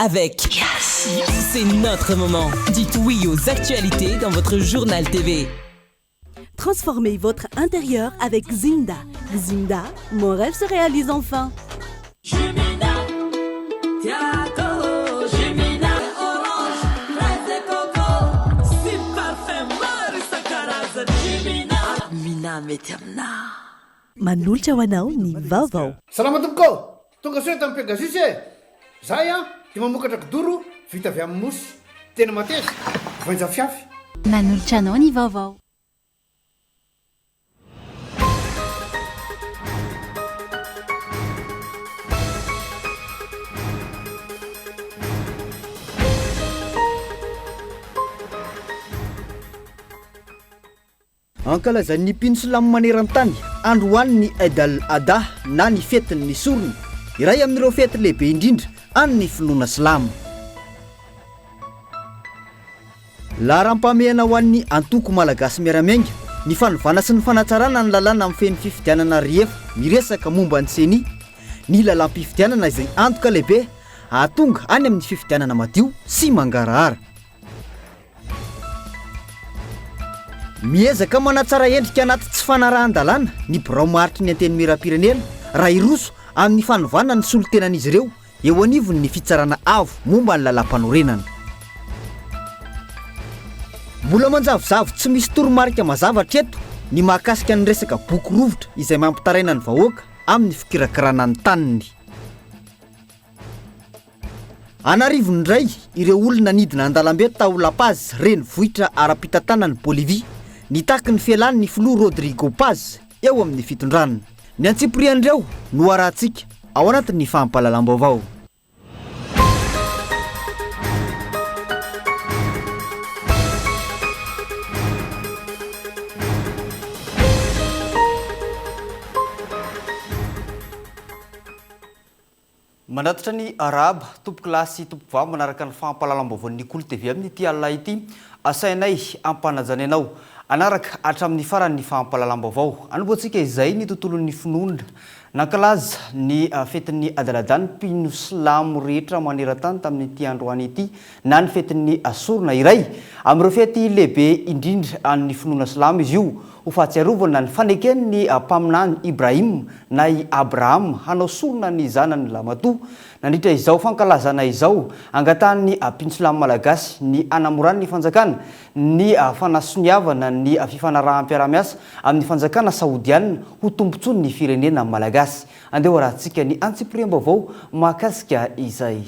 Avec Yes C'est notre moment. Dites oui aux actualités dans votre journal TV. Transformez votre intérieur avec Zinda. Zinda, mon rêve se réalise enfin. Manolotra ho anao ny vaovao. Salama tompoko ô! Tonga soa eto amin'ny Pegasus e! Zahay an dia mamokatra kidoro vita avy amin'ny mousse. Tena mateza, voainjafiafy. Manolotra anao ny vaovao. Ankalazan'ny mpino silamo maneran-tany androany ny Eid al-Adha na ny fetin'ny sorona, iray amin'ireo fety lehibe indrindra an'ny finoana silamo. Laharam-pahamehana ho an'ny antoko Malagasy Miara-Miainga ny fanovana sy ny fanatsarana ny lalàna mifehy ny fifidianana rehefa miresaka momba ny Ceni, ny lalàm-pifidianana izay antoka lehibe hahatonga any amin'ny fifidianana madio sy mangarahara. Miezaka manatsara endrika anaty tsy fanarahan-dalàna ny birao maharitry ny Antenimierampirenena raha hiroso amin'ny fanovana ny solontenan'izy ireo eo anivon'ny Fitsarana Avo momba ny Lalàmpanorenana. Mbola manjavozavo tsy misy toromarika mazava hatreto ny mahakasika ny resaka boky rovitra izay mampitaraina ny vahoaka amin'ny fikirakirana ny taniny. An'arivony indray ireo olona nidina an-dalambe tao La Paz, renivohitra ara-pitantanan'i Bolivia, nitaky ny fialan'ny filoha Rodrigo Paz eo amin'ny fitondrana. Ny antsipirian'ireo no arahantsika ao anatin'ny fampahalalam-baovao. Manatitra ny arahaba, tompokolahy sy tompokovavy manaraka ny fampahalalam-baovaon'ny Kolo TV amin'ity alina ity. Asainay ampanajana ianao hanaraka hatramin'ny farany ny fampahalalam-baovao. Anombohantsika izay ny tontolon'ny finoana. Nankalaza ny fetin'ny Adaladà ny mpino silamo rehetra maneran-tany tamin'ity androany ity na ny fetin'ny sorona. Iray amin'ireo fety lehibe indrindra an'ny finoana silamo izy io, ho fahatsiarovana ny faneken'ny mpaminany Ibrahim na i Abrahama hanao sorona ny zanany lahimatoa. Nandritra izao fankalazana izao, angatahan'ny mpino silamo malagasy ny hanamoran'ny fanjakana ny fanasoniavana ny fifanaraham-piarahamiasa amin'ny fanjakana saodianina ho tombontsoan'ny firenena malagasy. Andeha hoarahantsika ny antsipiriam-baovao mahakasika izay.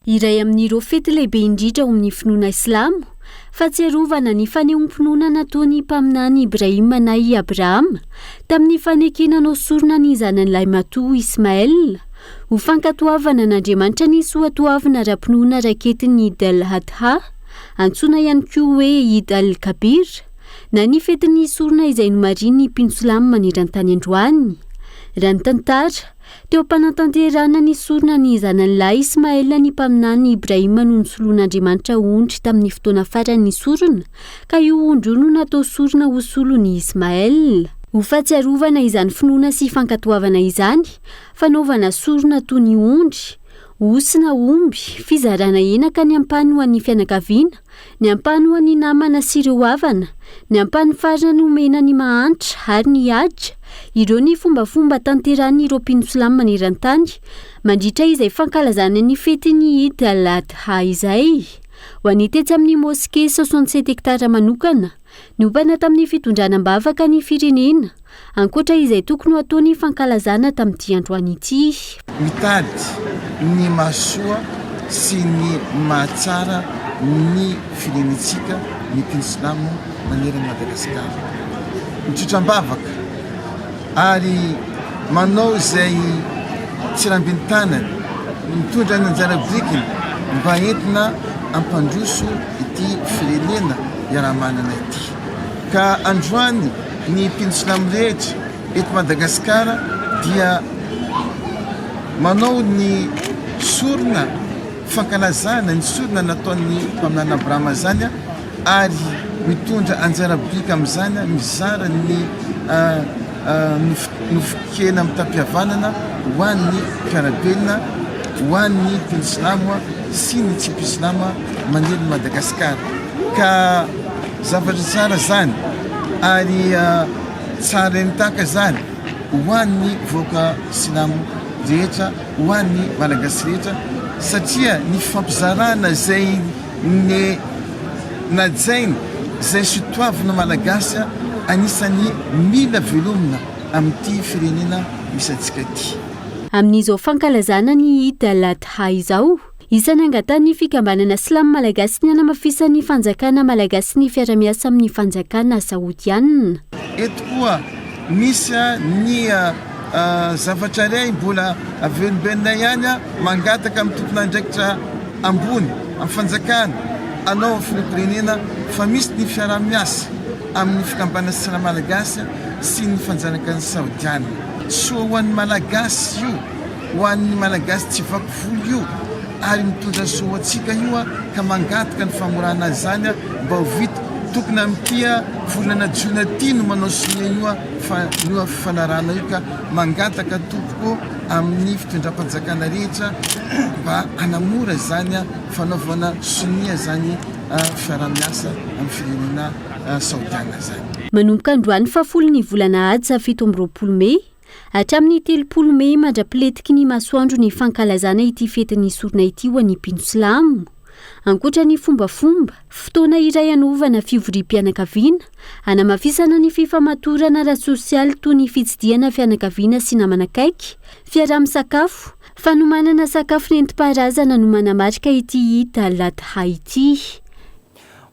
Iray amin'ireo fety lehibe indrindra ao amin'ny finoana silamo, fahatsiarovana ny fanehoam-pinoana nataon'ny Mpaminany Ibrahim na i Abrahama tamin'ny fanekena hanao sorona ny zanany lahimatoa Ismaël, ho fankatoavana an'Andriamanitra ny soatoavina ara-pinoana raketin'ny Eid al-Adha, antsoina ihany koa hoe Eid al-Kabir, na ny fetin'ny sorona izay nomarihin'ny mpino silamo maneran-tany androany. Raha ny tantara, Teo am-panatanterahana ny sorona ny zanany lahy Ismaela ny mpaminany Ibrahima no nosoloan'Andriamanitra ondry tamin'ny fotoana farany ny sorona, ka io ondry io no natao sorona ho solon'i Ismaela. Ho fahatsiarovana izany finoana sy fankatoavana izany, fanaovana sorona toy ny ondry, osy na omby, fizarana hena ka ny ampahany ho an'ny fianakaviana, Ny ampahany ho an'ny namana sy ireo havana, ny ampahany farany omena ny mahantra ary ny Hajj, ireo ny fombafomba tanterahin'ireo mpino silamo maneran-tany mandritra izay fankalazana ny fetin'ny Eid al-Adha izay. Ho an'ny tetsy amin'ny Moske 67 hectares manokana, niompana tamin'ny fitondrana am-bavaka ny firenena, Ankoatra izay tokony ho atao ny fankalazana tamin'ity androany ity. Mitady ny mahasoa sy ny mahatsara ny firenentsika ny mpino silamo manerana an'i Madagasikara. Mitrotra am-bavaka ary manao izay tsirambin'ny tanany, mitondra ny anjara birikiny mba entina hampandroso ity firenena iaraha-manana ity. Ka androany ny mpino silamo rehetra eto Madagasikara dia manao ny sorona fankalazana ny sorona nataon'ny mpaminany Abrahama izany ary mitondra anjara biriky amin'izany mizara ny nofon-kena mitam-pihavanana ho an'ny mpiara-belona. ho an'ny mpino silamo sy ny tsy mpino silamo manerana an'i Madagasikara. Ka zavatra tsara izany ary tsara entaka izany ho an'ny vahoaka silamo rehetra, ho an'ny Malagasy rehetra satria ny fifampizarana izay ny najaina izay sotoavina Malagasy anisan'ny mila velomina amin'ity firenena misy antsika ity. Amin'izao fankalazana ny Eid al-Adha izao, isan'ny angatahan'ny fikambanana silamo malagasy ny hanamafisan'ny fanjakana malagasy ny fiara-miasa amin'ny fanjakana saodianina. Eto koa misy ny zavatra iray mbola averimberina ihany, mangataka amin'ny tompon'andraikitra ambony amin'ny fanjakana hanao amin'ny filoham-pirenena fa misy ny fiaraha-miasa amin'ny fikambanana silamo malagasy sy ny fanjanakan'ny saodiana. Soa ho an'ny malagasy io, ho an'ny malagasy tsy vaky volo io ary mitondra soa ho antsika io ka mangataka ny famorana azy izany mba ho vita. Tokony amin'ity volana jona ity no manao sonia io fa io fifanarahana io ka mangataka tompoko amin'ny fitondram-panjakana rehetra mba hanamora izany fanaovana sonia izany fiaraha-miasa amin'ny firenena saodiana izany. Manomboka androany fahafolon'ny volana Adsa 27 mey hatramin'ny 30 mey mandra-piletiky ny masoandro ny fankalazana ity fetin'ny sorona ity ho an'ny mpino silamo. Ankoatra ny fombafomba, fotoana iray hanovana fivoriam-pianakaviana, hanamafisana ny fifamatorana ara-tsosialy toy ny fitsidihana fianakaviana sy namana akaiky, fiaraha-misakafo, fanomanana sakafo nentim-paharazana no manamarika ity Eid al-Adha ity.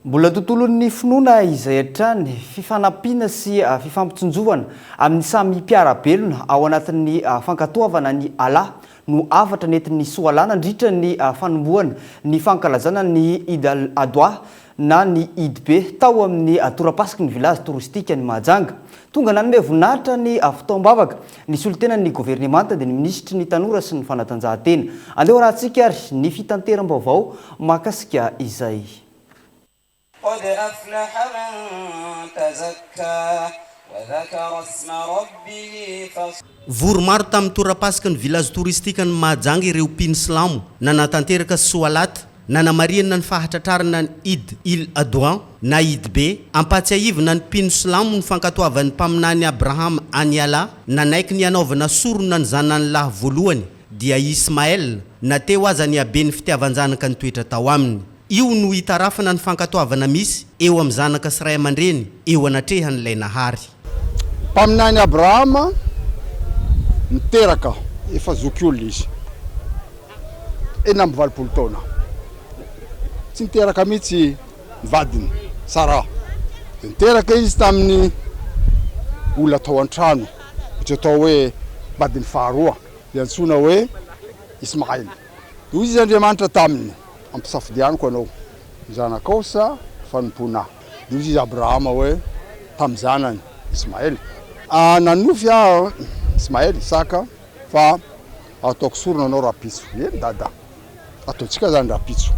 Mbola tontolon'ny finoana izay hatrany, fifanampiana sy fifampitsinjovana amin'ny samy mpiara-belona ao anatin'ny fankatoavana an'i Allah no hafatra nentin'ny Soalà nandritra ny fanombohana ny fankalazana ny Eid al-Adha na ny Eid be tao amin'ny torapasiky ny Village touristique an'i Mahajanga. Tonga nanome voninahitra ny fotoam-bavaka ny solontenan'ny governemanta dia ny minisitry ny tanora sy ny fanatanjahantena. Andeha ho arahantsika ary ny fitanteram-baovao mahakasika izay. Qad aflaha man tazakka wa dhakara isma rabbihi fa. Vory maro tamin'ny torapasiky ny Village touristique an'i Mahajanga ireo mpino silamo nanatanteraka Soalat nanamarihana ny fahatratrarana ny Eid il Adha na Eid be. Ampahatsiahivina ny mpino silamo ny fankatoavan'ny mpaminany Abraham an'i Allah nanaiky ny hanaovana sorona ny zanany lahy voalohany dia i Ismaël na teo aza ny haben'ny fitiavan-janaka nitoetra tao aminy. Io no itarafana ny fankatoavana misy eo amin'ny zanaka sy ray aman-dreny eo anatrehan'ilay Nahary. Mpaminany Abrahama niteraka, efa zokiolona izy, 86 taona. Tsy niteraka mihitsy ny vadiny, Saraha. Dia niteraka izy tamin'ny olona tao an-trano, ohatra atao hoe vadiny faharoa, dia antsoina hoe Ismaela. Dia hoy izy Andriamanitra taminy, Ampisafidianiko anao, ny zanakao sa fanompoana ahy? Dia hoy izy Abrahama hoe, tamin'ny zanany, Ismaela, Ah, nanonofy aho, Ismaela, Isaka, fa hataoko sorona anao rahampitso. Eny, dada, ataontsika izany rahampitso.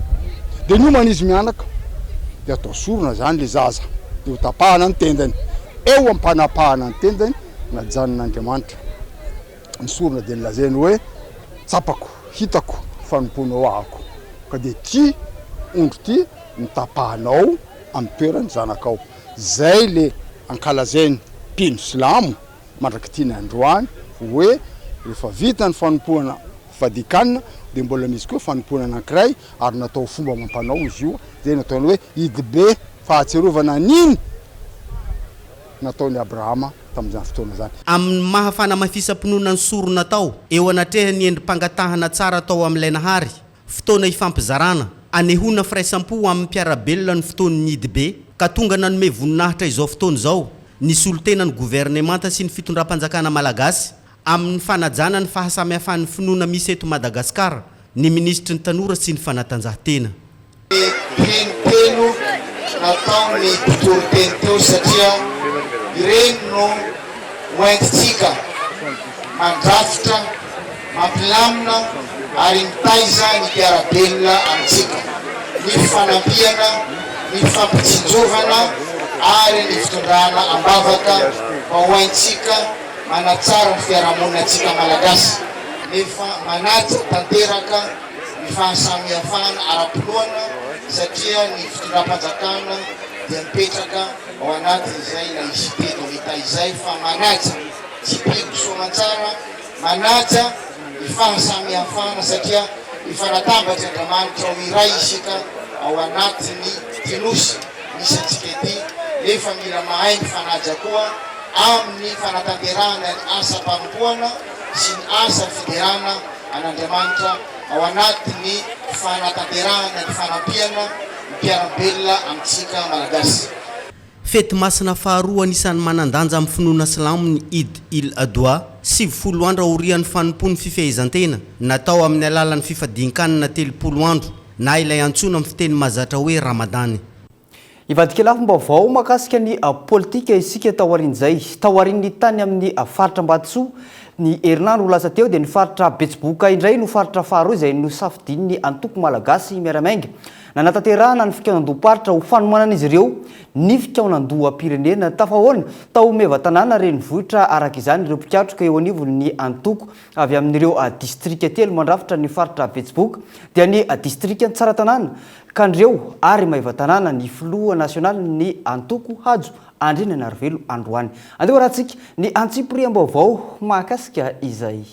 Dia niomana izy mianaka, dia atao sorona izany ilay zaza, dia hotapahana ny tendany. Eo am-panapahana ny tendany, najanon'Andriamanitra. ny sorona dia nolazainy hoe, Tsapako, hitako ny fanompoanao ahako, ka dia ity ondry ity no tapahanao amin'ny toeran'ny zanakao. Izay le ankalazain'ny mpino silamo mandrak'ity ny androany hoe rehefa vita ny fanompoana fadikan dia mbola misy koa fanompoana anankiray ary natao fomba amam-panao izy io, izay nataony hoe Eid be, fahatsiarovana an'iny nataon'i Abrahama tamin'izany fotoana izany. Amin'ny maha fanamafisam-pinoana ny sorona atao eo anatrehan'ny endri-pangatahana tsara atao amin'ilay Nahary, fotoana ifampizarana, anehoana firaisam-po amin'ny mpiara-belona ny fotoan'ny Eid be, ka tonga nanome voninahitra izao fotoana izao ny solotenan'ny governemanta sy ny fitondram-panjakana malagasy amin'ny fanajana ny fahasamihafan'ny finoana misy eto Madagasikara ny minisitry ny tanora sy ny fanatanjahantena. Ny teny telo nataon'ny mpitory teny teo satria ireny no hoentintsika mandrafitra, mampilamina ary mitaiza ny mpiara-belona amintsika. Ny fifanampiana, ny fifampitsinjovana ary ny fitondrana am-bavaka mba ho haintsika manatsara ny fiarahamoninantsika Malagasy. nefa manaja tanteraka ny fahasamihafana ara-pinoana satria ny fitondram-panjakana dia mipetraka ao anatin'izay laïcité de l'Etat izay fa manaja, tsipihiko soamantsara, manaja ny fahasamihafana satria efa natambatr' Andriamanitra ho iray isika ao anatin'ny ity Nosy misy antsika ity nefa mila mahay mifanaja koa amin'ny fanatanterahana ny asam-panompoana sy ny asa fiderana an'Andriamanitra ao anatin'ny fanatanterahana ny fanampiana ny mpiara-belona amintsika Malagasy. Fety masina faharoa anisan'ny manan-danja amin'ny finoana silamo ny Eid il Adha, 90 andro aorian'ny fanompoan'ny fifehezan-tena natao amin'ny alalan'ny fifadian-kanina 30 andro na ilay antsoina amin'ny fiteny mahazatra hoe Ramadany. Hivadika lafim-baovao mahakasika ny politika isika taorian'izay. Taorian'ny tany amin'ny faritra Ambatosoa ny herinandro lasa teo dia ny faritra Betsiboka indray no faritra faharoa izay nosafidian'ny antoko Malagasy Miara-Miainga nanatanterahana ny fikaonandoham-paritra ho fanomanan'izy ireo ny fikaonandoham-pirenena. Tafahaona tao Maevatanàna renivohitra araka izany ireo mpikatroka eo anivon'ny antoko avy amin'ireo distrika telo mandrafitra ny faritra Betsiboka dia ny distrikan'i Tsaratanàna, Kandreho ary Maevatanàna ny filoha nasionalin'ny antoko Hajo Andriananarivelo androany. Andeha hoarahantsika ny antsipiriam-baovao mahakasika izay.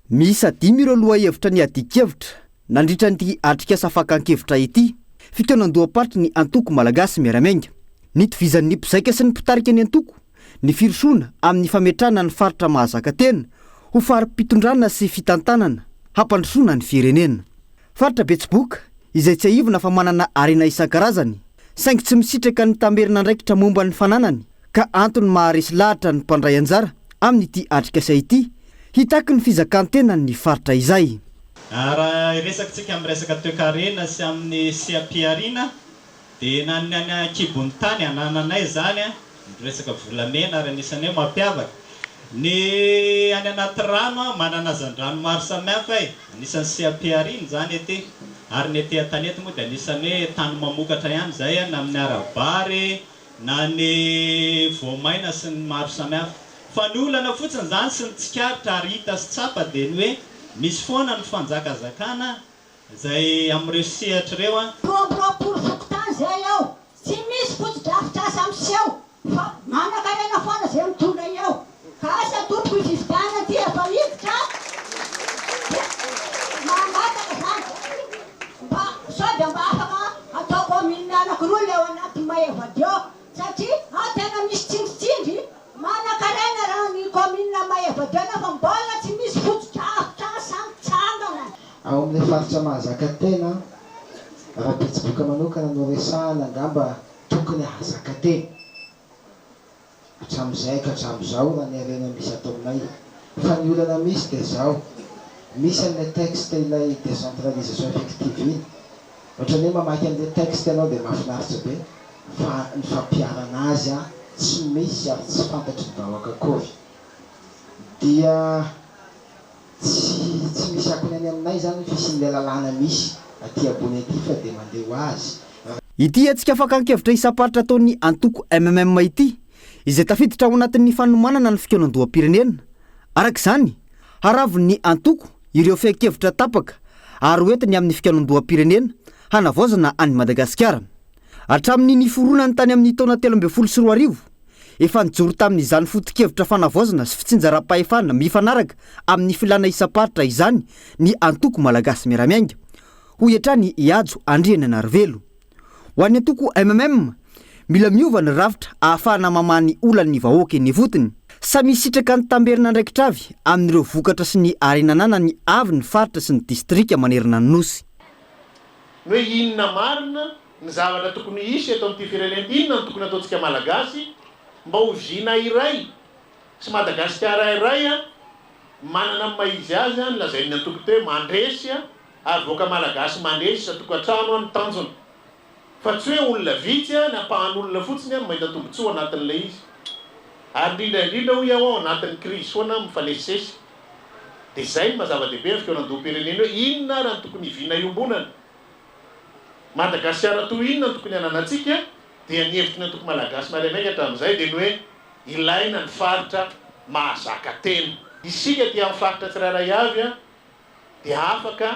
Miisa dimy ireo lohahevitra niadian-kevitra nandritra ity atrikasa fakan-kevitra ity, fikaonandoham-paritry ny antoko Malagasy Miara-Miainga. Nitovizan'ny mpizaika sy ny mpitarika ny antoko ny firosoana amin'ny fametrahana ny faritra mahazaka tena ho fari-pitondrana sy fitantanana hampandrosoana ny firenena. Faritra Betsiboka, izay tsiahivina fa manana harena isan-karazany, saingy tsy misitraka ny tamberin'andraikitra momba ny fananany, ka antony maharesy lahatra ny mpandray anjara amin'ity atrikasa ity, hitaky ny fizakan-tenan'ny faritra izay. Raha hiresaka tsika amin'ny resaka toekarena sy amin'ny seha-pihariana dia na ny any an-kibon'ny tany anananay izany ny resaka volamena ary anisan'ny hoe mampiavaka. Ny any anaty rano manana hazandrano maro samihafa e, anisan'ny seha-pihariana izany ety. Ary ny ety an-tanety moa dia anisan'ny hoe tany mamokatra ihany izay na amin'ny ara-bary na ny voamaina sy ny maro samihafa. Fa ny olana fotsiny izany sy ny tsikaritra ary hita sy tsapa dia ny hoe misy foana ny fanjakazakana Izay amin'ireo sehatra ireo an. 22 fokontany izay ao, tsy misy fotodrafitrasa miseho fa manankarena foana izay mitondra eo. Ka asa tompoko io fifidianana ity efa hiditra dia mangataka izany mba sao dia mba afaka atao commune anakiroa ilay ao anatin'i Maevadio Satria ao tena misy tsindritsindry, manankarena raha ny commune Maevadio nefa mbola tsy misy fotodrafitrasa mitsangana. Ao amin'ilay faritra mahazaka tena, raha Betsiboka manokana no resahana angamba tokony hahazaka tena hatramin'izay ka hatramin'izao raha ny harena misy ato aminay. Fa ny olana misy dia izao, misy an'ilay texte ilay décentralisation effective iny, ohatran'ny hoe mamaky an'ilay texte ianao dia mahafinaritra be, fa ny fampiharana azy tsy misy ary tsy fantatry ny vahoaka akory. Dia tsy tsy misy akony any aminay izany ny fisian'ilay lalàna misy aty ambony aty fa dia mandeha ho azy. Ity hetsika fakan-kevitra isam-paritra ataon'ny antoko mmm ity, izay tafiditra ao anatin'ny fanomanana ny fikaonandoham-pirenena. Araka izany, haravon'ny antoko ireo fehin-kevitra tapaka ary hoentiny amin'ny fikaonandoham-pirenena hanavaozana an'i Madagasikara. Hatramin'ny niforonany tany amin'ny taona 2013, efa nijoro tamin'izany foto-kevitra fanavaozana sy fitsinjaram-pahefana mifanaraka amin'ny filàna isam-paritra izany ny antoko Malagasy Miara-Miainga, hoy hatrany i Hajo Andriananarivelo. Ho an'ny antoko mmm, mila miova ny rafitra ahafahana mamaha ny olan'ny vahoaka eny ifotony. Samy hisitraka ny tamberin'andraikitra avy amin'ireo vokatra sy ny harena ananany avy ny faritra sy ny distrika manerana ny Nosy. Ny hoe inona marina ny zavatra tokony hisy eto amin'ity firenena ity, inona no tokony ataontsika Malagasy mba ho vina iray sy Madagasikara iray manana ny maha izy azy, ny lazain'ny antoko teo hoe mandresy ary vahoaka Malagasy mandresy isan-tokantrano ny tanjona fa tsy hoe olona vitsy ny ampahan'olona fotsiny no mahita tombontsoa anatin'ilay izy ary indrindra indrindra hoy aho ao anatin'ny krizy foana mifanesisesy. Dia izay no maha zava-dehibe ny fikaonandoham-pirenena hoe inona ary no tokony hiviana iombonana? Madagasikara toy inona no tokony hananantsika? Dia ny hevitry ny antoko Malagasy Mariamaika hatramin'izay dia ny hoe ilaina ny faritra mahazaka tena. Isika aty amin'ny faritra tsirairay avy dia afaka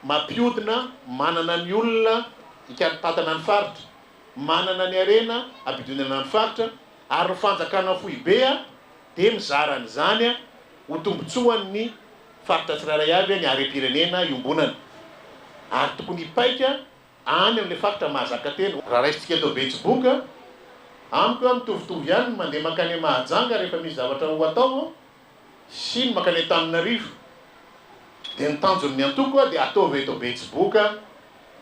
mampiodina, manana ny olona hikantantana ny faritra, manana ny harena hampidinana ny faritra ary ny fanjakana foibe dia mizara an'izany ho tombontsoan'ny faritra tsirairay avy ny harem-pirenena iombonana ary tokony hipaika any amin'ilay faritra mahazaka tena. Raha raisintsika eto Betsiboka, amiko mitovitovy ihany ny mandeha mankany Mahajanga rehefa misy zavatra ho atao sy ny mankany Antananarivo. Dia ny tanjon'ny antoko dia ataovy eto Betsiboka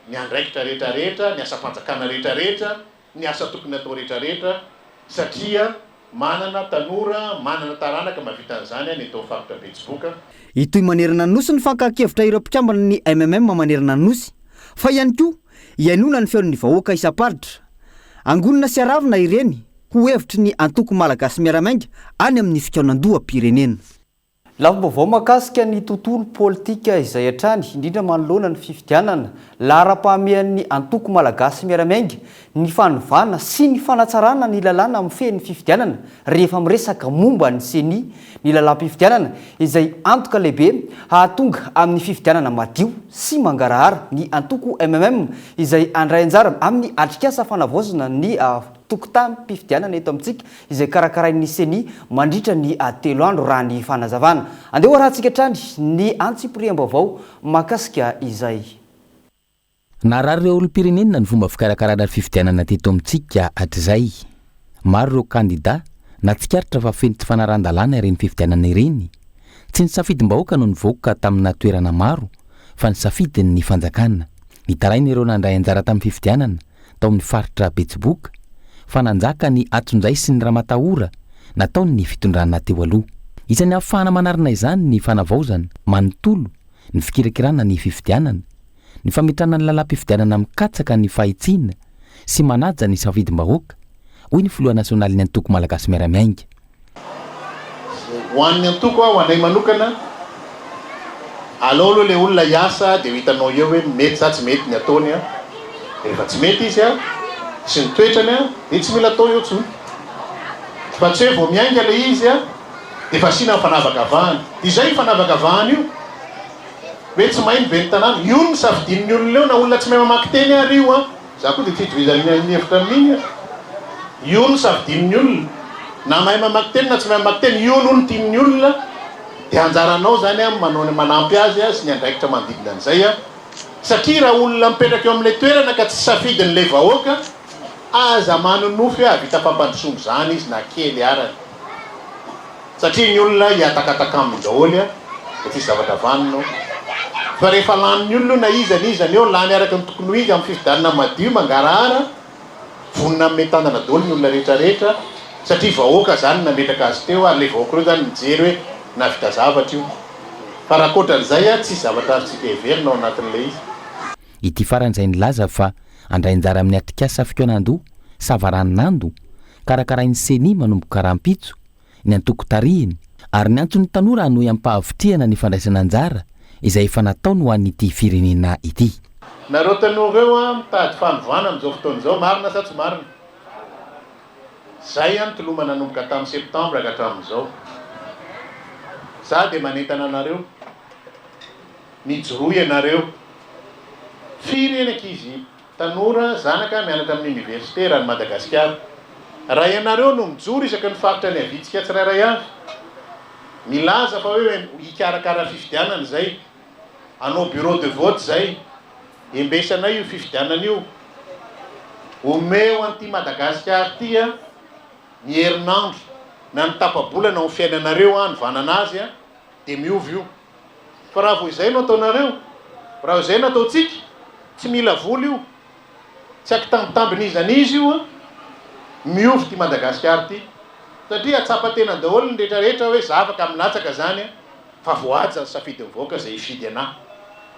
ny andraikitra rehetra rehetra, ny asam-panjakana rehetra rehetra, ny asa tokony atao rehetra rehetra satria manana tanora, manana taranaka mahavita an'izany ny eto amin'ny faritra Betsiboka. Hitohy manerana ny Nosy ny fankahan-kevitra ireo mpikambana ny MMM manerana ny Nosy, fa ihany koa hihainoana ny feon'ny vahoaka isam-paritra. Angonina sy aravina ireny ho hevitry ny antoko Malagasy Miara-Miainga any amin'ny fikaonandoham-pirenena. Lafim-baovao mahakasika ny tontolo politika izay hatrany, indrindra manoloana ny fifidianana. Laharam-pahamehan'ny antoko Malagasy Miara-Miainga ny fanovana sy ny fanatsarana ny lalàna mifehy ny fifidianana rehefa miresaka momba ny Ceni, ny lalàm-pifidianana izay antoka lehibe hahatonga amin'ny fifidianana madio sy mangarahara ny antoko mmm izay handray anjara amin'ny atrikasa fanavaozana ny tokotanim-pifidianana eto amintsika izay karakarain'ny Ceni mandritra ny telo andro raha ny fanazavana. Andeha ho arahantsika hatrany ny antsipiriam-baovao mahakasika izay. Narary ireo olom-pirenena ny fomba fikarakarana ny fifidianana teto amintsika hatrizay. Maro ireo kandida nahatsikaritra fa feno tsy fanarahan-dalàna ireny fifidianana ireny. Tsy ny safidim-bahoaka no nivoaka tamina toerana maro fa ny safidin'ny fanjakana. Nitaraina ireo nandray anjara tamin'ny fifidianana tao amin'ny faritra Betsiboka fa nanjaka ny atsonjay sy ny ramatahora nataon'ny fitondrana teo aloha. Isan'ny ahafahana manarina izany ny fanavaozana manontolo ny fikirakirana ny fifidianana, ny fametrahana ny lalàm-pifidianana mikatsaka ny fahitsiana sy manaja ny safidim-bahoaka, hoy ny filoha nasionalin'ny antoko Malagasy Miara-Miainga. Ho an'ny antoko aho, ho anay manokana, alao aloha ilay olona hiasa dia ho hitanao eo hoe mety sa tsy mety ny ataony an, rehefa tsy mety izy an, sy ny toetrany an, dia tsy mila atao eo intsony. Fa tsy hoe vao miainga ilay izy an, dia efa asiana ny fanavakavahana. Dia izay io fanavakavahana io, hoe tsy mahay ny ben'ny tanàna, io no safidian'ny olona eo, na olona tsy mahay mamaky teny ary io an. Za koa dia tsy itovizan'ny ny hevitra amin'iny a! Io no safidian'ny olona, na mahay mamaky teny na tsy mahay mamaky teny, io aloha no tian'ny olona, dia anjaranao zany a manao ny manampy azy a sy ny andraikitra manodidina an'izay a! Satria raha olona mipetraka eo amin'ilay toerana ka tsy safidin'ilay vahoaka, aza manonofy hoe hahavita fampandrosoana izany izy na kely arany. Satria ny olona hihatakataka aminy daholo dia tsisy zavatra vanona ao. Fa rehefa lanin'ny olona io na iza na iza ny eo, lany araka ny tokony ho izy amin'ny fifidianana madio, mangarahara, vonona hanome tanana daholo ny olona rehetra rehetra satria vahoaka izany no nametraka azy teo ary ilay vahoaka ireo izany mijery hoe nahavita zavatra io. Fa raha ankoatran'izay tsisy zavatra azontsika heverina ao anatin'ilay izy. Ity farany izay nilaza fa handray anjara amin'ny atrikasa fikaonandoha savaranonando karakarain'ny Ceni manomboka rahampitso ny antoko tarihiny ary niantso ny tanora hanohy amim-pahavitrihana ny fandraisana anjara izay efa nataony ho an'ity firenena ity. Nareo tanora eo an mitady fanovana amin'izao fotoana izao, marina sa tsy marina? Zay an toloma nanomboka tamin'ny septembre ka hatramin'izao. Za dia manentana anareo, mijoroa ianareo. Firy ny ankizy Tanora zanaka mianatra amin'ny oniversite eran'i Madagasikara. Raha ianareo no mijoro isaky ny faritra niaviantsika tsirairay avy, milaza fa hoe hikarakara fifidianana izay, hanao bureau de vote izay, embesanay io fifidianana io, omeo an'ity Madagasikara ity ny herinandro na ny tapa-bolana ao amin'ny fiainanareo hanovanana azy dia miova io. Fa raha vao izay no ataonareo, raha izay no ataontsika, tsy mila vola io, tsy akitambitambin'iza n'iza io an, miova ity Madagasikara ity. Satria hatsapa tena daholo ny rehetra rehetra hoe za afaka milatsaka zany an, fa voahaja ny safidin'ny vahoaka izay hifidy anah.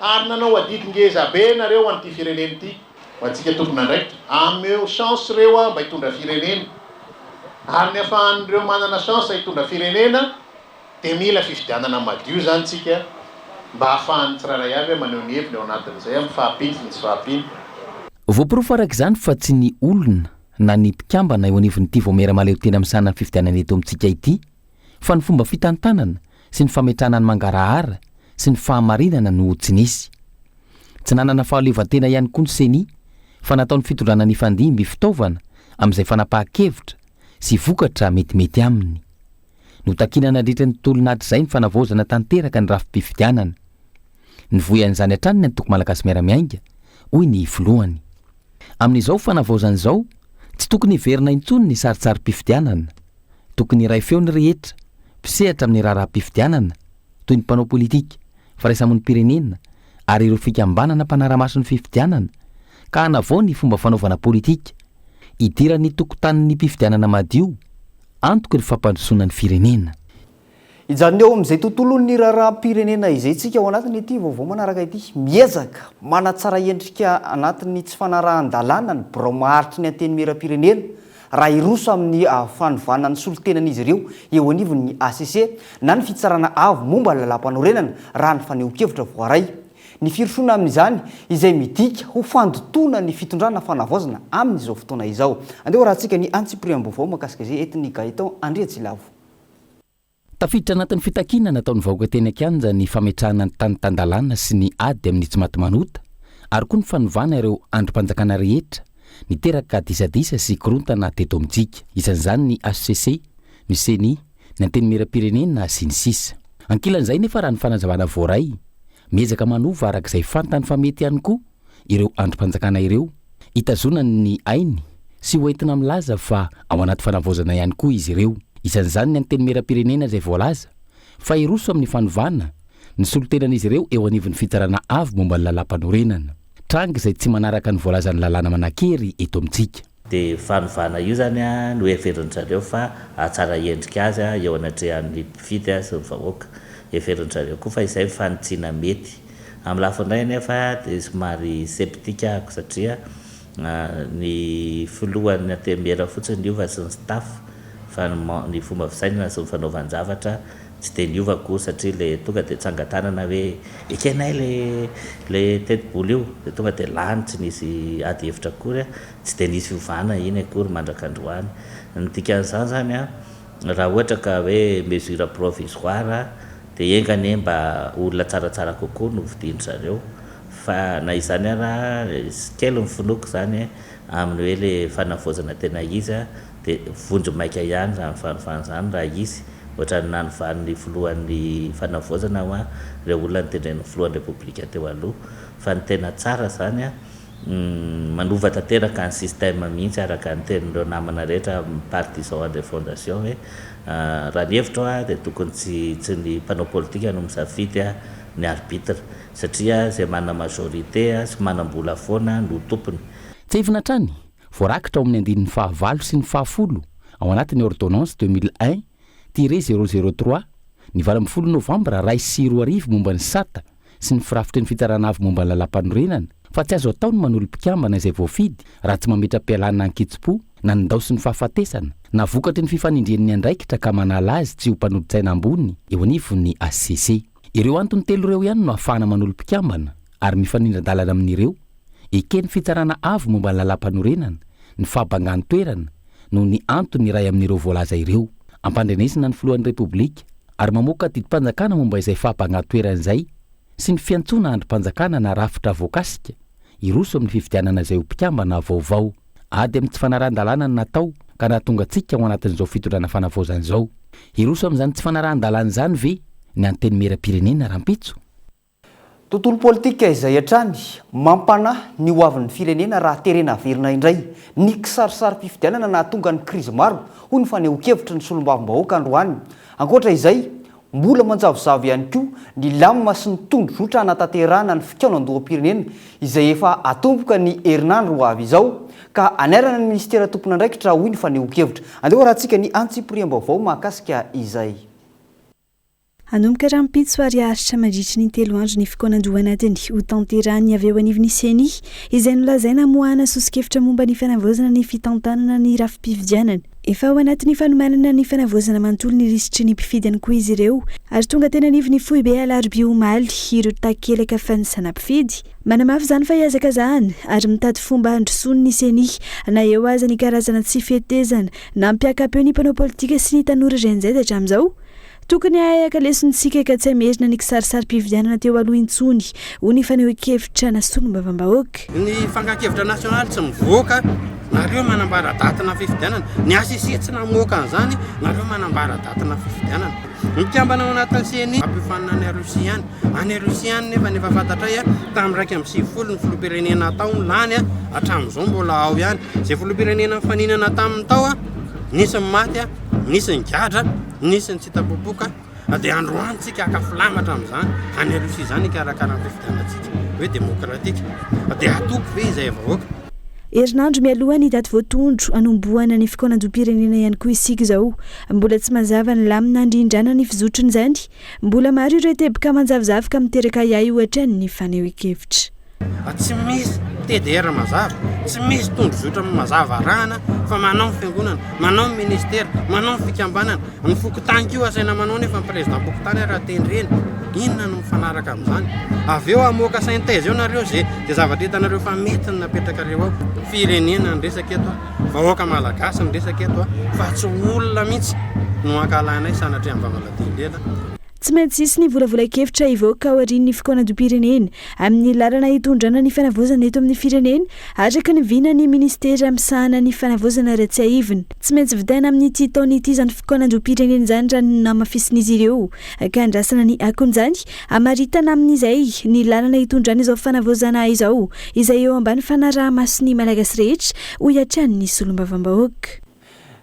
Ary nanao adidy ngeza be nareo ho an'ity firenena ity, ho antsika tompon'andraikitra, ameo chance reo an mba hitondra firenena. Ary ny afahan'ireo manana chance hitondra firenena, Dia mila fifidianana madio izany tsika mba ahafahan'ny tsirairay avy maneho ny heviny ao anatin'izay amin'ny fahampiany sy ny tsy fahampiany. Voaporofo araka izany fa tsy ny olona na ny mpikambana eo anivon'ity vaomiera mahaleotena misahana ny fifidianana eto amintsika ity fa ny fomba fitantanana sy ny fametrahana ny mangarahara sy ny fahamarinana no tsy nisy. Tsy nanana fahaleovantena ihany koa ny Ceni fa nataon'ny fitondrana nifandimby fitaovana amin'izay fanapahan-kevitra sy vokatra metimety aminy. Notakiana nandritra ny tolona hatrizay ny fanavaozana tanteraka ny rafi-pifidianana. Nivoy an'izany hatrany ny Antoko Malagasy Miara-Miainga, hoy ny filohany. Amin'izao fanavaozana izao, tsy tokony hiverina intsony ny saritsarim-pifidianana. Tokony hiray feo ny rehetra, mpisehatra amin'ny raharaham-pifidianana, toy ny mpanao politika, firaisamonim-pirenena ary ireo fikambanana mpanara-maso ny fifidianana, ka hanavao ny fomba fanaovana politika, hidiran'ny tokotanin'ny mpifidianana madio, antoky ny fampandrosoana ny firenena. Hijanona eo amin'izay tontolon'ny raharaham-pirenena izay isika ao anatin'ity vaovao manaraka ity. Miezaka manatsara endrika anatin'ny tsy fanarahan-dalàna ny birao maharitry ny Antenimierampirenena raha hiroso amin'ny fanovana ny solontenan'izy ireo eo anivon'ny hcc na ny Fitsarana Avo momba ny Lalàmpanorenana raha ny fanehoan-kevitra voaray. Ny firosoana amin'izany izay midika ho fandotoana ny fitondrana fanavaozana amin'izao fotoana izao. Andeha hoarahantsika ny antsipiriam-baovao mahakasika izay entin'i Gaëtan Andriantsilavo. Tafiditra anatin'ny fitakiana nataon'ny vahoaka teny an-kianja ny fametrahana ny tany tan-dalàna sy ny ady amin'ny tsimatimanota ary koa ny fanovana ireo andrim-panjakana rehetra niteraka disadisa sy korontana teto amintsika. Isan'izany ny hcc, ny ceni, ny Antenimierampirenena sy ny sisa. Ankilan'izay nefa raha ny fanazavana voaray, miezaka manova araka izay fantany fa mety ihany koa ireo andrim-panjakana ireo hitazonany ny ainy sy ho entina milaza fa ao anaty fanavaozana ihany koa izy ireo. Isan'izany ny Antenimierampirenena izay voalaza fa hiroso amin'ny fanovana ny solontenan'izy ireo eo anivon'ny Fitsarana Avo momba ny Lalàmpanorenana. Tranga izay tsy manaraka ny voalazan'ny lalàna manan-kery eto amintsika. Dia fanovana io izany no heverin-dry zareo fa hahatsara endrika azy eo anatrehan'ny mpifidy sy ny vahoaka. Heverin-dry zareo koa fa izay ny fanitsiana mety. Amin'ny lafiny iray anefa dia somary sceptique ahako satria ny filohan'ny Antenimiera fotsiny niova sy ny staff fa ny fomba fisainana sy ny fanaovan-javatra Tsy dia niova akory satria ilay tonga dia tsangan-tanana hoe ekenay ilay ilay tetibola io dia tonga dia lany tsy nisy ady hevitra akory, tsy dia nisy fiovana iny akory mandrak'androany. Ny dikan'izany izany an, raha ohatra ka hoe mesure provisoire dia enga anie mba olona tsaratsara kokoa no hofidian-dry zareo fa na izany ara kely ny finoako izany amin'ny hoe ilay fanavaozana tena izy dia vonjimaika ihany izany fanovana izany raha hisy, ohatran'ny nanovan'ny filohan'ny fanavaozana hoa ireo olona notendren'ny filohan'ny repoblika teo aloha, fa ny tena tsara izany manova tanteraka ny système mihitsy araka ny tenin'ireo namana rehetra partisan an'ilay fondation hoe raha ny hevitro dia tokony tsy tsy ny mpanao politika no misafidy ny arbitre satria izay manana majorité sy manam-bola foana no tompony. Tsiahivina hatrany Voarakitra ao amin'ny andininy fahavalo sy ny fahafolo ao anatin'ny Ordonnance 2001 tiret 003 ny 18 novambra 2001 momba ny sata sy ny firafitry ny Fitsarana Avo momba ny Lalàmpanorenana fa tsy azo atao ny manolo mpikambana izay voafidy raha tsy mametra-pialana an-kitsim-po na nindaosin'ny fahafatesana na vokatry ny fifanindrian'ny andraikitra ka manala azy tsy ho mpanolotsaina ambony eo anivon'ny hcc. Ireo antony telo ireo ihany no ahafahana manolo mpikambana ary mifanindran-dalana amin'ireo Eken'ny Fitsarana Avo momba ny Lalàmpanorenana ny fahabangan-toerana noho ny antony iray amin'ireo voalaza ireo. Ampandrenesina ny Filohan'ny Repoblika ary mamoaka didim-panjakana momba izay fahabangan-toerana izay sy ny fiantsoana andrim-panjakana na rafitra voakasika hiroso amin'ny fifidianana izay ho mpikambana vaovao. Ady amin'ny tsy fanarahan-dalàna no natao ka nahatonga antsika ao anatin'izao fitondrana fanavaozana izao. Hiroso amin'izany tsy fanarahan-dalàna izany ve ny Antenimierampirenena rahampitso? Tontolo politika izay hatrany, mampanahy ny ho avin'ny firenena raha terena haverina indray ny kisarisarim-pifidianana nahatonga ny krizy maro, hoy ny fanehoan-kevitry ny solombavambahoaka androany. Ankoatra izay, mbola manjavozavo ihany koa ny lamina sy ny tondrozotra hanatanterahana ny fikaonandoham-pirenena izay efa hatomboka ny herinandro ho avy izao, ka hanairana ny minisitera tompon'andraikitra, hoy ny fanehoan-kevitra. Andeha hoarahantsika ny antsipiriam-baovao mahakasika izay. Hanomboka rahampitso ary haharitra mandritry ny telo andro ny fikaonandoha anatiny hotanterahan'ny avy eo anivon'ny Ceni, izay nolazaina hamoahana soso-kevitra momba ny fanavaozana ny fitantanana ny rafi-pifidianana. Efa ao anatin'ny fanomanana ny fanavaozana manontolo ny lisitry ny mpifidy ihany koa izy ireo ary tonga teny anivon'ny foibe Alarobia omaly ireo takelaka fanisana mpifidy. Manamafy izany fa hihazakazahana ary mitady fomba handrosoany ny Ceni na eo aza ny karazana tsy fetezana nampiaka-peo ny mpanao politika sy ny tanora Gen Z hatramin'izao. Tokony hahay haka lesona isika ka tsy hamerina ny kisarisarim-pifidianana teo aloha intsony, hoy ny fanehoan-kevitra na solombavambahoaka. Ny fankan-kevitra nasionaly tsy mivoaka, nareo manambara datina fifidianana. Ny HCC tsy namoaka an'izany, nareo manambara datina fifidianana. Ny mpikambana ao anatin'ny ceni ampiofanina any Russie any. Any Russie any nefa efa fantatray tamin'ny 91 ny filoham-pirenena tao no lany, hatramin'izao mbola ao ihany. Izay filoham-pirenena nifaninana taminy tao, nisy ny maty, nisy ny gadra. Nisy ny tsy hita popoka dia androany tsika haka filamatra amin'izany any Russie izany hikarakara ny fifidianantsika hoe demokratika dia hatoky ve izay vahoaka? Herinandro mialoha ny daty voatondro hanombohana ny fikaonandoham-pirenena ihany koa isika izao. Mbola tsy mazava ny lamina handrindrana ny fizotrin'izany. Mbola maro ireo teboka manjavozavo ka miteraka ahiahy ohatra ny fanehoan-kevitra. Tsy misy TDR mazava, tsy misy tondrozotra mazava arahana fa manao ny fiangonana, manao ny ministera, manao ny fikambanana, ny fokontany koa asaina manao nefa ny président-pokontany ary tendrena. Inona no mifanaraka amin'izany? Avy eo hamoaka synthèse eo nareo ze ze zavatra hitanareo fa mety ny napetrakareo ao. Firenena ny resaka eto, vahoaka malagasy ny resaka eto fa tsy olona mihitsy no ankahalanay sanatria amin'ny vavalatin-lela. Tsy maintsy hisy ny volavolan-kevitra hivoaka aorian'ny fikaonandoham-pirenena amin'ny lalana hitondrana ny fanavaozana eto amin'ny firenena, araka ny vinan'ny minisitera misahana ny fanavaozana raha tsiahivina. Tsy maintsy vitaina amin'ity taona ity izany fikaonandoham-pirenena izany raha ny nohamafisin'izy ireo ka andrasana ny akon'izany hamaritana amin'izay ny lalana hitondrana izao fanavaozana izao izay eo ambany fanaraha-mason'ny Malagasy rehetra, hoy hatrany ny solombavambahoaka.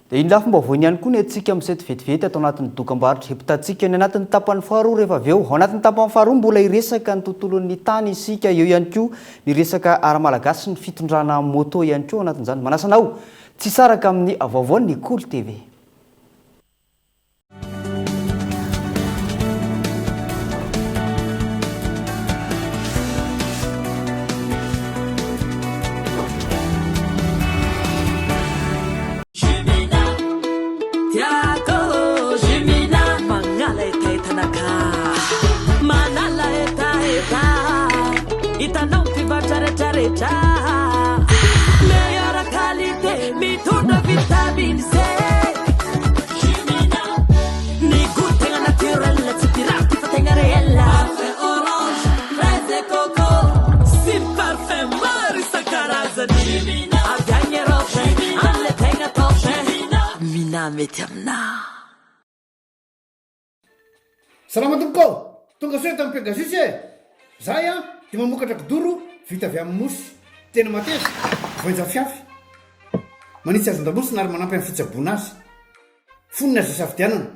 Dia iny lafim-baovao iny ihany koa ny antsika misento vetivety ato anatin'ny dokambarotra hipitantsika ny anatin'ny tapany faharoa rehefa avy eo. Ao anatin'ny tapany faharoa mbola hiresaka ny tontolon'ny tany isika, eo ihany koa ny resaka ara-malagasy sy ny fitondrana moto ihany koa ao anatin'izany. Manasa anao tsy hisaraka amin'ny vaovaon'ny Kolo TV. Salama tompoko ô! Tonga soa eto amin'ny Pegasus e! Zahay an dia mamokatra kidoro vita avy amin'ny mousse. Tena mateza, voainjafiafy. Manitsy hazon-damosina ary manampy amin'ny fitsaboana azy. Fonony azo isafidianana.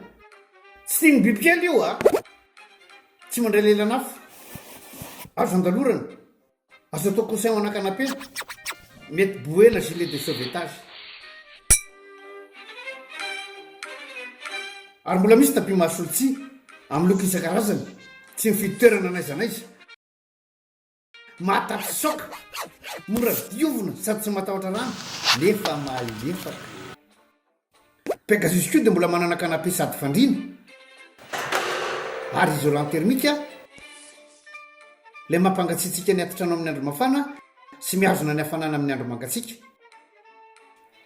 Tsy tian'ny bibikely io a! Tsy mandray lelan'afo. Azo andalorana. Azo atao coussin ho ana canapé. Mety bouée na gilet de sauvetage. Ary mbola misy tapis mahasolo tsihy, amin'ny loko isan-karazany. Tsy mifidy toerana n'aiza n'aiza. Mahatafitsoaka, mora diovina sady tsy matahotra rano nefa malefaka. Pegasus koa dia mbola manana canapé sady fandriana ary isolant thermique ilay mampangatsiatsiaka ny atitrano amin'ny andro mafana sy mihazona ny hafanana amin'ny andro mangatsiaka.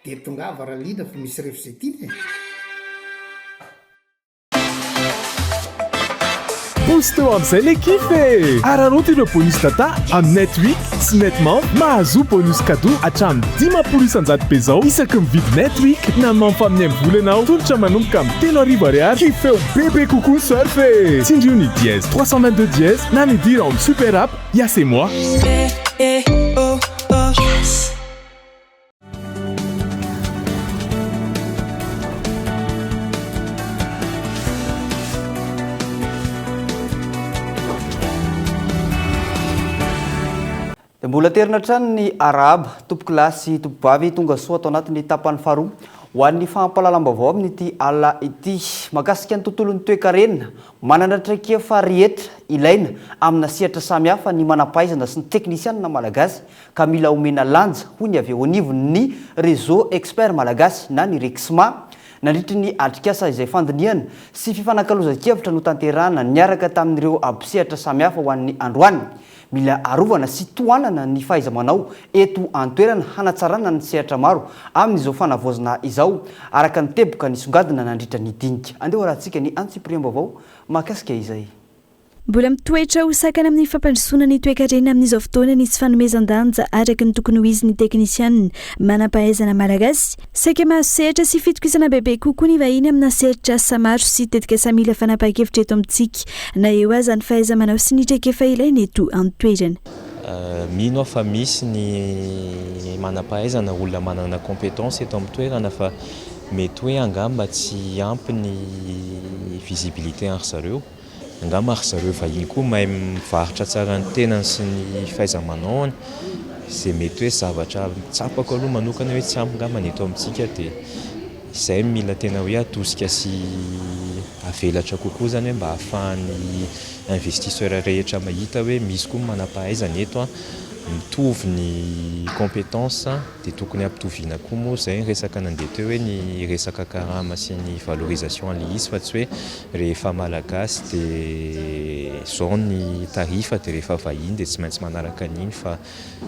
Dia tongava raha liana fa misy ref izay tiana e! Booster amin'izay le kif e! Araraoty ireo bonus data amin'ny Netweek sy Netmonth, mahazoa bonus cadeau hatramin'ny 50% be zao isaky mividy Netweek na Month amin'ny MVola ianao. Tolotra manomboka amin'ny 3000 ariary, kifeo bebe kokoa ny surf e! Tsindrio ny dièse 322 dièse na midira ao amin'ny super app Yas et moi. Dia mbola terina hatrany ny arahaba, tompokolahy sy tompokovavy tonga soa ato anatin'ny tapany faharoa ho an'ny fampahalalam-baovao amin'ity alina ity. Mahakasika ny tontolon'ny toekarena, manana traikefa rehetra ilaina amina sehatra samihafa ny manampahaizana sy ny teknisianina malagasy ka mila omena lanja, hoy ny avy eo anivon'ny Réseau Expert Malagasy na ny Rexma, nandritry ny atrikasa izay fandinihana sy fifanakalozan-kevitra notanterahana niaraka tamin'ireo mpisehatra samihafa ho an'ny androany. Mila arovana sy tohanana ny fahaiza-manao eto an-toerana hanatsarana ny sehatra maro amin'izao fanavaozana izao, araka ny teboka nisongadina nandritra ny dinika. Andeha hoarahantsika ny antsipiriam-baovao mahakasika izay. Mbola mitoetra ho sakana amin'ny fampandrosoana ny toekarena amin'izao fotoana ny tsy fanomezan-danja araka ny tokony ho izy ny teknisianina manam-pahaizana malagasy. Saika mahazo sehatra sy fitokisana bebe kokoa ny vahiny amina sehatr'asa maro sy tetikasa mila fanapahan-kevitra eto amintsika na eo aza ny fahaiza-manao sy ny traikefa ilaina eto an-toerana. Mino aho fa misy ny manam-pahaizana, olona manana compétence eto amin'ny toerana fa mety hoe angamba tsy ampy ny visibilité an-ry zareo. Angamba ry zareo vahiny koa mahay mivarotra tsara ny tenany sy ny fahaiza-manaony, izay mety hoe zavatra tsapako aloha manokana hoe tsy ampy angamba ny eto amintsika dia izay no mila tena hoe atosika sy avelatra kokoa izany hoe mba ahafahan'ny investisseur rehetra mahita hoe misy koa ny manam-pahaizana eto an, mitovy ny compétence. Dia tokony hampitoviana koa moa izay ny resaka nandeha teo hoe ny resaka karama sy ny valorisation an'ilay izy fa tsy hoe rehefa malagasy dia izao ny tarif dia rehefa vahiny dia tsy maintsy manaraka an'iny fa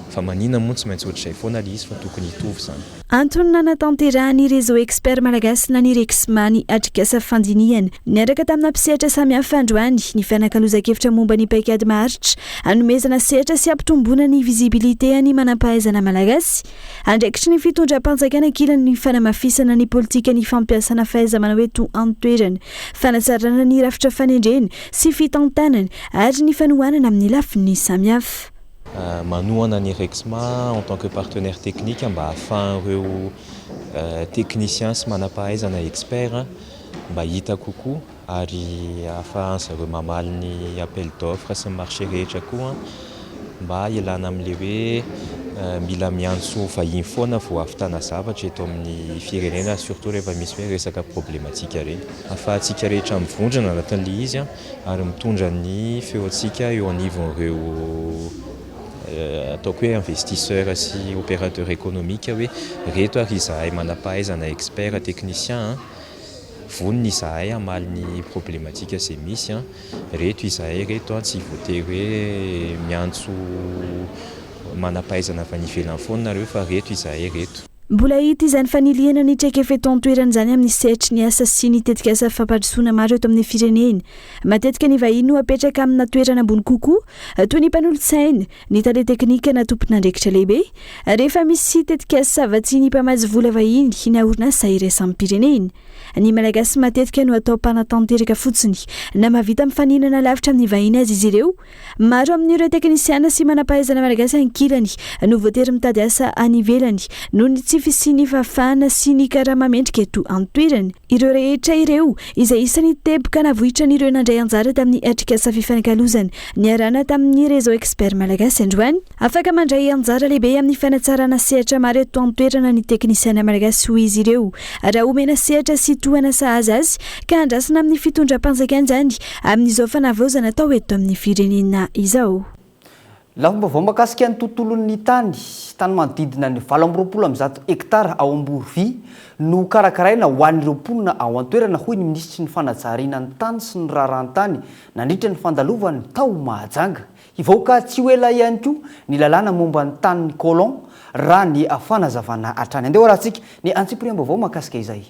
fa maninona moa no tsy maintsy ohatr'izay foana ilay izy fa tokony hitovy izany. Antony nanatanterahan'ny Réseau Expert Malagasy na ny Rexma ny atrikasa fandinihana niaraka tamina mpisehatra samihafa androany ny fanakalozan-kevitra momba ny paikady maharitra Hanomezana sehatra sy hampitomboana ny visibilité an'ny manampahaizana malagasy. Andraikitry ny fitondram-panjakana ankilany ny fanamafisana ny politikan'ny fampiasana fahaiza-manao eto an-toerana, fanatsarana ny rafitra fanendrena sy fitantanana ary ny fanohanana amin'ny lafiny samihafa. Manohana ny Rexma en tant que partenaire technique mba ahafahan'ireo techniciens sy manampahaizana experts mba hita kokoa ary ahafahan zareo mamaly ny appel d'offre sy ny marché rehetra koa mba hialana amin'ilay hoe mila miantso vahiny foana vao hahavitana zavatra eto amin'ny firenena surtout rehefa misy hoe resaka problématique ireny. Ahafahantsika rehetra mivondrona anatin'ilay izy ary mitondra ny feontsika eo anivon'ireo ataoko hoe investisseur sy opérateur économique hoe ireto ary izahay manam-pahaizana expert technicien Vonona izahay hamaly ny problematique izay misy an! Reto izahay reto an, tsy voatery hoe miantso manam-pahaizana avy any ivelany foana nareo fa reto izahay reto. Mbola hita izany fanilihana ny traikefa eto an-toerana izany amin'ny sehatry ny asa sy ny tetikasa fampandrosoana maro eto amin'ny firenena. Matetika ny vahiny no apetraka amina toerana ambony kokoa, toy ny mpanolotsaina, ny tale teknika na tompon'andraikitra lehibe, rehefa misy tetikasa vatsian'ny mpamatsy vola vahiny na orinasa iraisam-pirenena. Ny Malagasy matetika no atao mpanatanteraka fotsiny, na mahavita mifaninana lavitra amin'ny vahiny aza izy ireo. Maro amin'ireo teknisiana sy manam-pahaizana malagasy ankilany no voatery mitady asa any ivelany noho ny tsy fisian'ny fahafahana sy ny karama mendrika eto an-toerana. Ireo rehetra ireo, izay isan'ny teboka navoitran'ireo nandray anjara tamin'ny atrikasa fifanakalozana niarahana tamin'ny Réseau Expert Malagasy androany. Afaka mandray anjara lehibe amin'ny fanatsarana sehatra maro eto an-toerana ny teknisiana malagasy hoy izy ireo raha omena sehatra sy tohana sahaza azy ka andrasana amin'ny fitondram-panjakana izany amin'izao fanavaozana atao eto amin'ny firenena izao. Lafim-baovao mahakasika ny tontolon'ny tany, tany manodidina ny 128 hektara ao Amborovy no karakaraina ho an'ireo mponina ao an-toerana, hoy ny minisitry ny fanajariana ny tany sy ny raharahan-tany nandritra ny fandalovany tao Mahajanga. Hivoaka tsy ho ela ihany koa ny lalàna momba ny tanin'ny colon, raha ny fanazavana hatrany. Andeha hoarahantsika ny antsipiriam-baovao mahakasika izay.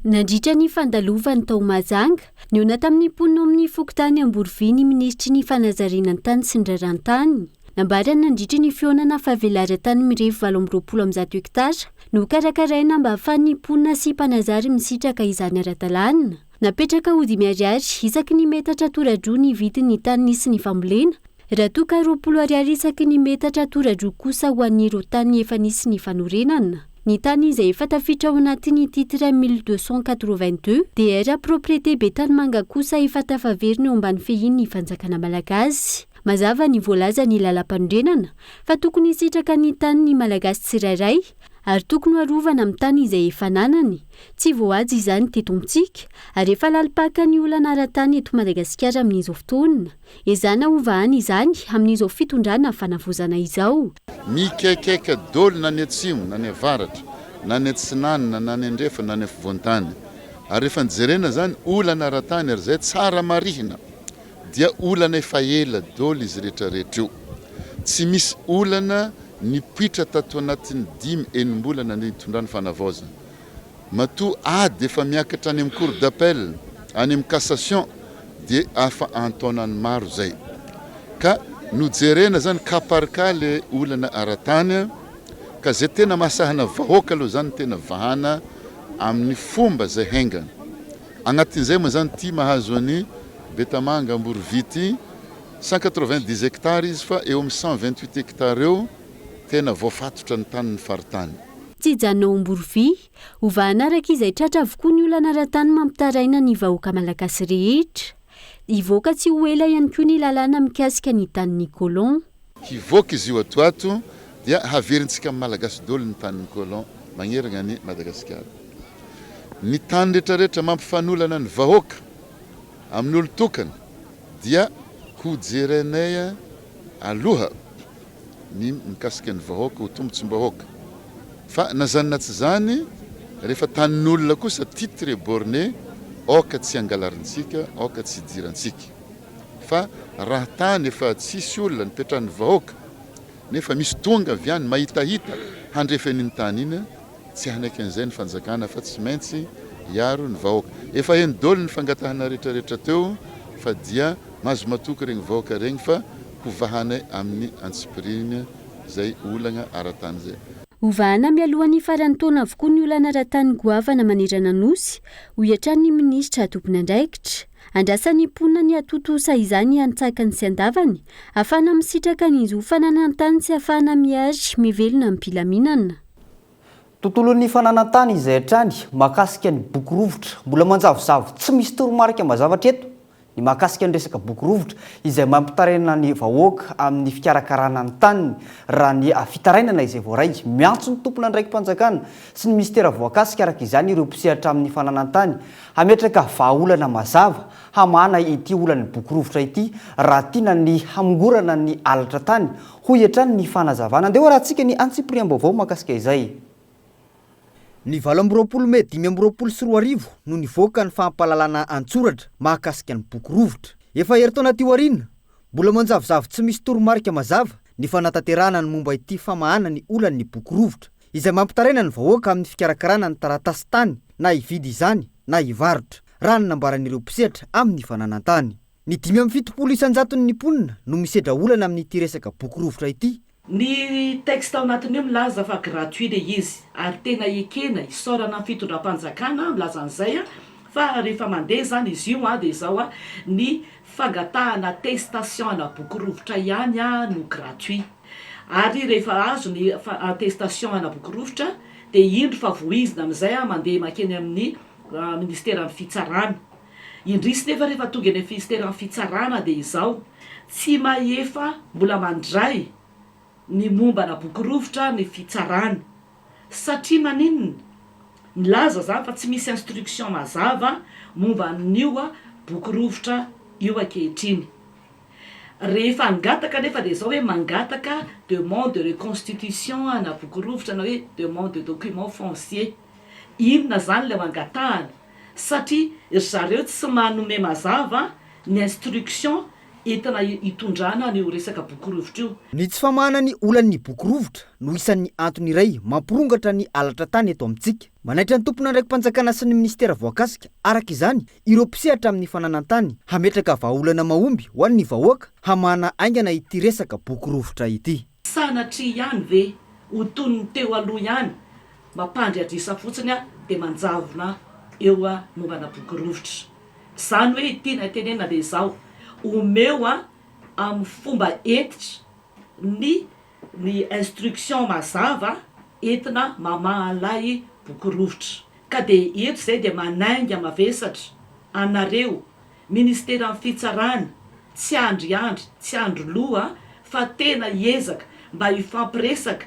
Nandritra ny fandalovany tao Mahajanga, nihaona tamin'ny mponina ao amin'ny fokontany Amborovy ny minisitry ny fanajariana ny tany sy ny raharahantany. Nambarany nandritra ny fihaonana fa velaran-tany mirefy 128 hektara no hokarakaraina mba hahafahan'ny mponina sy mpanazary misitraka izany ara-dalàna. Napetraka ho dimy ariary isaky ny metatra tora-droa ny vidin'ny tany nisy ny fambolena, raha toa ka 20 ariary isaky ny metatra tora-droa kosa ho an'ireo tany efa nisy ny fanorenana. Ny tany izay efa tafiditra ao anatin'ny titre 1282 DR propriété Betanimanga kosa efa tafaverina eo ambany fehin'ny fanjakana malagasy. Mazava ny voalazan'ny lalampanorenana fa tokony hisitraka ny tany ny Malagasy tsirairay ary tokony ho arovana amin'ny tany izay efa ananany. Tsy voahaja izany teto amintsika ary efa lalim-paka ny olana ara-tany eto Madagasikara amin'izao fotoana. Ezahana hovahana izany amin'izao fitondrana fanavaozana izao. Mikaikaika daholo na ny atsimo na ny avaratra na ny atsinanana na ny andrefana na ny afovoan-tany. Ary rehefa nojerena izany, olana ara-tany ary izay tsara marihina. dia olana efa ela dôly izy rehetra rehetra io. Tsy misy olana nipoitra tato anatin'ny dimy enim-bolana nitondrany fanavaozana. Matoa ady efa miakatra any amin'ny cour d'appel, any amin'ny cassation dia afa an-taonany maro izay. Ka nojerena izany cas par cas le olana ara-tany ka izay tena mahasahana vahoaka aloha izany no tena vahana amin'ny fomba izay haingana. Agnatin'izay moa izany ity mahazo an'i Betamanga Amborovy ity, 190 hectares izy fa eo amin'ny 128 hectares eo tena voafatotra ny tanin'ny faritany. Tsy hijanona ao Amborovy, hovahana araka izay tratra avokoa ny olana ara-tany mampitaraina ny vahoaka malagasy rehetra. Hivoaka tsy ho ela ihany koa ny lalàna mikasika ny tanin'ny colon. Hivoaka izy io ato ato dia haverintsika amin'ny Malagasy daholo ny tanin'ny colon magnerana an'i Madagasikara. Ny tany retraretra mampifanolana ny vahoaka amin'ny olon-tokana dia ho jerenay aloha ny mikasika ny vahoaka ho tombotsom-bahoaka. Fa na zany na tsy zany rehefa tanin'olona kosa titre borné aoka tsy hangalarintsika, aoka tsy hidirantsika. Fa raha tany efa tsisy olona nipetrahan'ny vahoaka nefa misy tonga avy any mahitahita handrefy an'iny tany iny, tsy hanaiky an'izay ny fanjakana fa tsy maintsy hiaro ny vahoaka. Efa heno daholo ny fangatahana rehetrarehetra teo fa dia mahazo matoky regny vahoaka regny fa ho vahanay amin'ny antsipirihiny zay olagna ara-tany zay. Hovahana mialohan'ny faran'ny taona avokoa ny olana ara-tany goavana manerana Nosy, hoy hatrany ny minisitra tompon'andraikitra. Andrasan'ny mponina ny hatontosa izany antsakany sy andavany, ahafahana misitraka ny zo fananan-tany sy ahafahana mihary mivelona amim-pilaminana. Tontolon'ny fananan-tany izay hatrany mahakasika ny boky rovitra. Mbola manjavozavo tsy misy toromarika mazava hatreto ny mahakasika ny resaka boky rovitra izay mampitaraina ny vahoaka amin'ny fikarakarana ny taniny raha ny fitarainana izay voaray. Miantso ny tompon'andraiki-panjakana sy ny minisitera voakasika araka izany ireo mpisehatra amin'ny fananan-tany hametraka vahaolana mazava hamahana ity olan'ny boky rovitra ity raha tiana ny hamongorana ny halatra tany Hoy hatrany ny fanazavana. Andeha hoarahantsika ny antsipiriam-baovao mahakasika izay. Ny 28 mey 2025 no nivoaka ny fampahalalana an-tsoratra mahakasika ny boky rovitra. Efa herintaona aty aoriana, mbola manjavozavo tsy misy toromarika mazava ny fanatanterahana ny momba ity famahana ny olan'ny boky rovitra, izay mampitaraina ny vahoaka amin'ny fikarakarana ny taratasin-tany na hividy izany na hivarotra, raha ny nambaran'ireo mpisehatra amin'ny fananan-tany. Ny 75 isan-jaton'ny mponina no misedra olana amin'ity resaka boky rovitra ity. Ny texte ao anatin'io milaza fa gratuit le izy ary tena ekena, isaorana ny fitondram-panjakana milaza an'izay fa rehefa mandeha izany izy io dia izao ny fangatahana attestation ana boky rovitra ihany no gratuit ary rehefa azo ny attestation ana boky rovitra dia indro fa voizina amin'izay mandeha mankeny amin'ny ministeran'ny fitsarana. Indrisy nefa rehefa tonga eny amin'ny Finisiteran'ny Fitsarana dia izao, tsy mahefa mbola mandray ny momba ana boky rovitra ny fitsarana. Satria maninona? Milaza izany fa tsy misy instruction mazava momba an'io boky rovitra io ankehitriny. Rehefa hangataka nefa dia izao hoe mangataka demande de reconstitution ana boky rovitra na hoe demande de document foncier. Inona izany ilay ho angatahana? Satria ry zareo tsy manome mazava ny instruction entina hitondrana an'io resaka boky rovitra io. Ny tsy famahana ny olan'ny boky rovitra no isan'ny antony iray mampirongatra ny halatra tany eto amintsika. Manaitra ny tompon'andraiki-panjakana sy ny minisitera voakasika, araka izany, ireo mpisehatra amin'ny fananan-tany hametraka vahaolana mahomby ho an'ny vahoaka hamahana haingana ity resaka boky rovitra ity. Sanatria ihany ve ho toy ny teo aloha ihany Mampandry adrisa fotsiny aho dia manjavona eo aho mombana boky rovitra. Izany hoe ity na tenenina dia izao, omeo aho amin'ny fomba hentitra ny ny instruction mazava entina mamaha an'ilay boky rovitra. Ka dia eto izay dia manainga mavesatra anareo Ministeran'ny fitsarana, tsy andriandry, tsy andry loha fa tena hiezaka mba hifampiresaka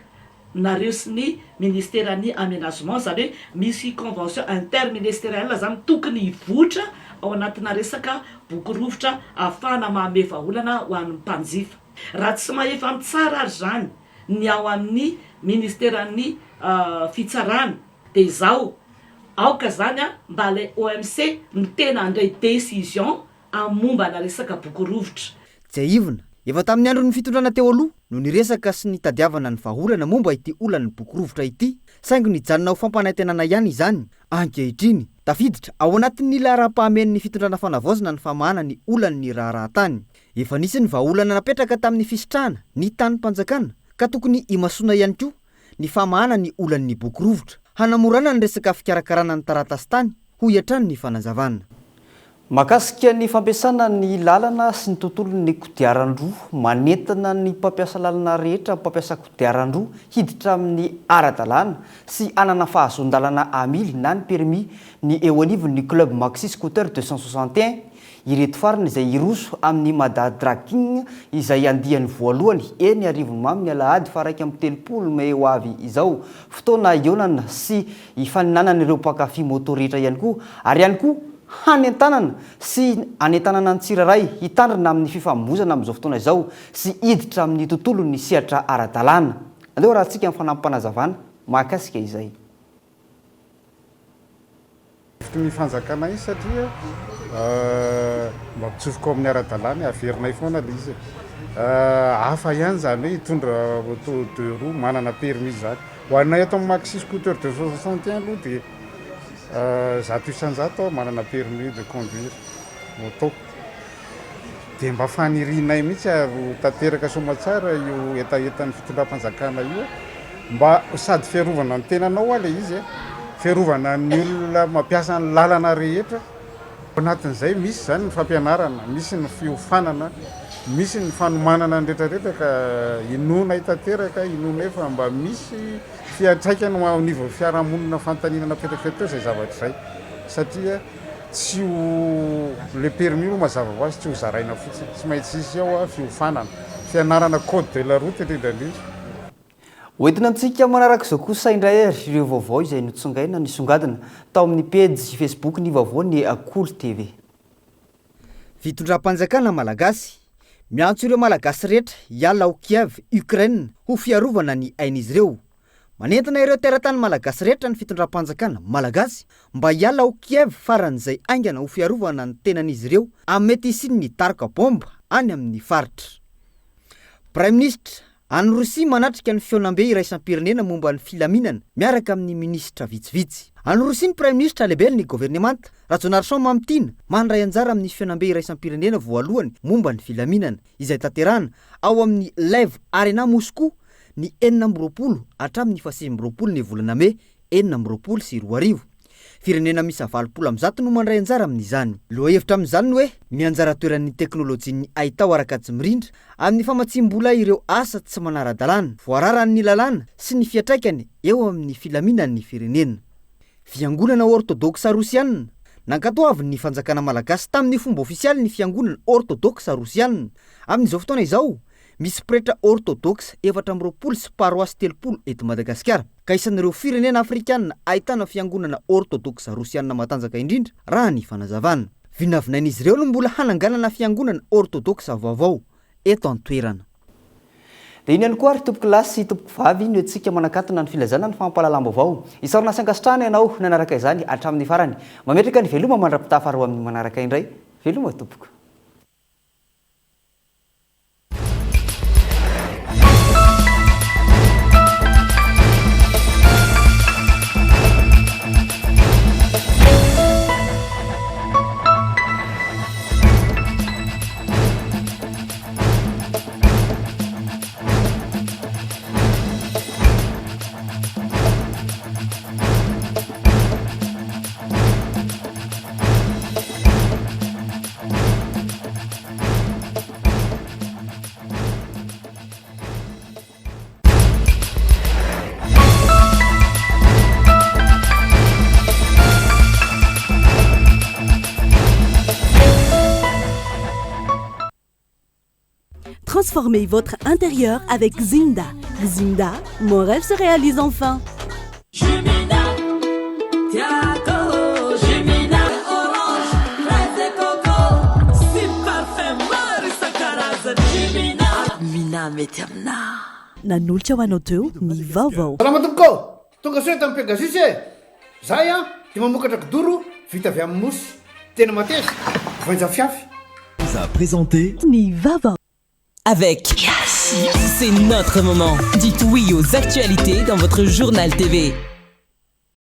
nareo sy ny ministeran'ny aménagement, izany hoe misy convention interministérielle izany tokony hivoitra ao anatina resaka boky rovitra ahafahana manome vahaolana ho an'ny mpanjifa. Raha tsy mahefa mitsara ary izany ny ao amin'ny ministeran'ny fitsarana dia izao, aoka izany mba ilay OMC no tena handray décision. amin'ny mombana resaka boky rovitra. Tsiahivina, efa tamin'ny andron'ny fitondrana teo aloha no niresaka sy nitadiavana ny vahaolana momba ity olan'ny boky rovitra ity, saingy nijanona ho fampanantenana ihany izany. Ankehitriny, tafiditra ao anatin'ny laharam-pahamen'ny fitondrana fanavaozana ny famahana ny olan'ny raharahan-tany. Efa nisy ny vahaolana napetraka tamin'ny fisitrahana ny tanim-panjakana ka tokony himasoana ihany koa ny famahana ny olan'ny boky rovitra, hanamorana ny resaka fikarakarana ny taratasin-tany, hoy hatrany ny fanazavana. Mahakasika ny fampiasana ny lalana sy ny tontolon'ny kodiaran-droa, manentana ny mpampiasa lalana rehetra mpampiasa kodiaran-droa hiditra amin'ny ara-dalàna sy hanana fahazoan-dalana hamily na ny permis ny eo anivon'ny Club Maxi Scooter 261 Ireto farany izay hiroso amin'ny Mada Drag King izay andiany voalohany eny Arivonimamy ny alahady faha 31 mey ho avy izao. Fotoana hihaonana sy hifaninanan'ireo mpankafy moto rehetra ihany koa ary ihany koa hanentanana sy hanentanana ny tsirairay hitandrina amin'ny fifamoivoizana amin'izao fotoana izao sy hiditra amin'ny tontolon'ny sehatra ara-dalàna. Aleo arahantsika ny fanampim-panazavana mahakasika izay. Hevitry ny fanjakana izy satria mba mitsofoka ao amin'ny ara-dalàna e, averinay foana ilay izy e. Hafa ihany izany hoe hitondra auto deux roues manana permis izany. Ho anay ato amin'ny Maxi Scooter 261 aloha dia 100% aho manana permis de conduire moto. Dia mba fanirianay mihitsy ary ho tanteraka soamatsara io hetahetan'ny fitondram-panjakana io mba sady fiarovana ny tenanao hoa ilay izy e, fiarovana ny olona mampiasa ny lalana rehetra. Ao anatin'izay misy izany ny fampianarana, misy ny fiofanana, misy ny fanomanana ny rehetrarehetra ka inoanay tanteraka, inoanay fa mba misy fiantraikany ho anivon'ny fiarahamonina fanontaniana napetraka teo izay zavatra izay satria Tsy ho le permis aloha mazava ho azy tsy ho zaraina fotsiny, tsy maintsy hisy ao fiofanana, fianarana code de la route indrindra indrindra. Hoentina amintsika manaraka izao kosa indray ary ireo vaovao izay notsongaina nisongadina tao amin'ny pejy Facebook ny vaovao ny Kolo TV. Fitondram-panjakana Malagasy, Miantso ireo Malagasy rehetra hiala ao Kiev, Ukraine ho fiarovana ny ain'izy ireo. Manentana ireo teratany Malagasy rehetra ny fitondram-panjakana Malagasy mba hiala ao Kiev faran'izay haingana ho fiarovana ny tenan'izy ireo amin'ny mety hisian'ny daroka baomba any amin'ny faritra. Praiminisitra any Rosia manatrika ny fihaonambe iraisam-pirenena momba ny filaminana miaraka amin'ny minisitra vitsivitsy. Any Rosia ny Praiminisitra lehiben'ny governemanta, Rajaonarison Mamitiana, mandray anjara amin'ny fihaonambe iraisam-pirenena voalohany momba ny filaminana, izay tanterahana ao amin'ny Lev Arena Moscou ny 26 hatramin'ny faha29 ny volana mey 2026. Firenena miisa 180 no mandray anjara amin'izany. Lohahevitra amin'izany ny hoe Ny anjara toeran'ny teknolojian'ny haitao ara-kajy mirindra amin'ny famatsiam-bola ireo asa tsy manara-dalàna, voararan'ny lalàna sy ny fiantraikany eo amin'ny filaminan'ny firenena. Fiangonana Ortodoksa Rosiana, Nankatoavin'ny fanjakana malagasy tamin'ny fomba ofisialy ny Fiangonana Ortodoksa Rosiana. Amin'izao fotoana izao, Misy pretra ortodoksa 24 sy paroasy 30 eto Madagasikara, ka isan'ireo firenena afrikanina ahitana fiangonana ortodoksa rosianina matanjaka indrindra, raha ny fanazavana. Vinavinain'izy ireo ny mbola hananganana fiangonana ortodoksa vaovao eto an-toerana. Dia iny ihany koa ary tompokolahy sy tompokovavy no entintsika manakatona ny filazana ny fampahalalam-baovao. Isaorana sy ankasitrahana ianao nanaraka izany hatramin'ny farany. Mametraka ny veloma mandra-pitafa ary ho amin'ny manaraka indray. Veloma tompoko. Transformez votre intérieur avec Zinda. Zinda, mon rêve se réalise enfin. Nanolotra ho anao teo ny vaovao. Salama tompoko ô! Tonga soa eto amin'ny Pegasus e! Zahay an dia mamokatra kidoro vita avy amin'ny mousse. Tena mateza, voainja fiafy. Vous a présenté Ny vaovao. Avec Yes. C'est notre moment. Dites oui aux actualités dans votre journal TV.